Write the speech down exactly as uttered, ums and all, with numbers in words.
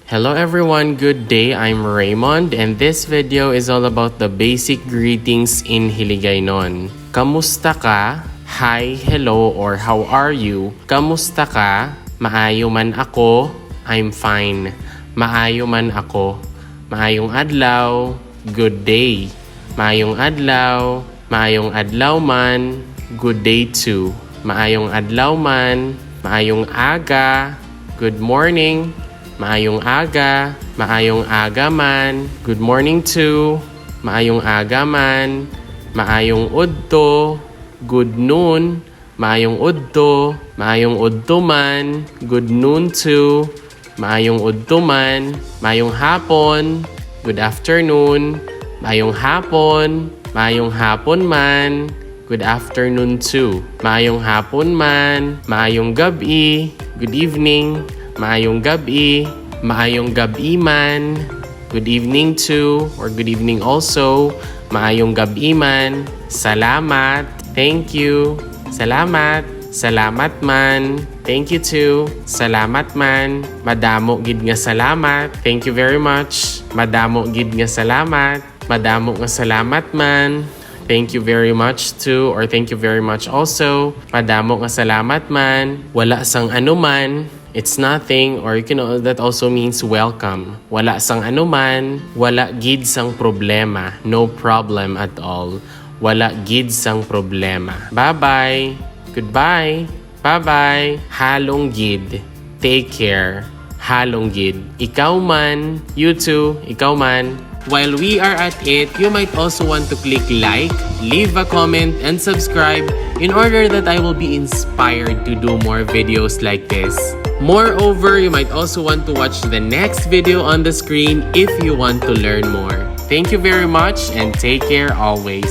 Hello everyone, good day. I'm Raymond and this video is all about the basic greetings in Hiligaynon. Kamusta ka? Hi, hello, or how are you? Kamusta ka? Maayo man ako. I'm fine. Maayo man ako. Maayong adlaw. Good day. Maayong adlaw. Maayong adlaw man. Good day too. Maayong adlaw man. Maayong aga. Good morning. Maayong aga. Maayong aga man. Good morning too. Maayong aga man. Maayong udto. Good noon. Maayong udto. Maayong udto man. Good noon too. Maayong udto man. Maayong hapon. Good afternoon. Maayong hapon. Maayong hapon man. Good afternoon too. Maayong hapon man. Maayong gab-i. Good evening. Maayong gab-i. Maayong gab-i man. Good evening too, or good evening also. Maayong gab-i man. Salamat. Thank you. Salamat. Salamat man. Thank you too. Salamat man. Madamo gid nga salamat. Thank you very much. Madamo gid nga salamat. Madamo nga salamat man. Thank you very much too, or thank you very much also. Madamo nga salamat man. Wala sang anuman. It's nothing, or you can, that also means welcome. Wala sang anuman, wala gid sang problema, no problem at all. Wala gid sang problema. Bye-bye. Goodbye. Bye-bye. Halong gid. Take care. Halong gid. Ikaw man, you too, ikaw man. While we are at it, you might also want to click like, leave a comment, and subscribe in order that I will be inspired to do more videos like this. Moreover, you might also want to watch the next video on the screen if you want to learn more. Thank you very much and take care always.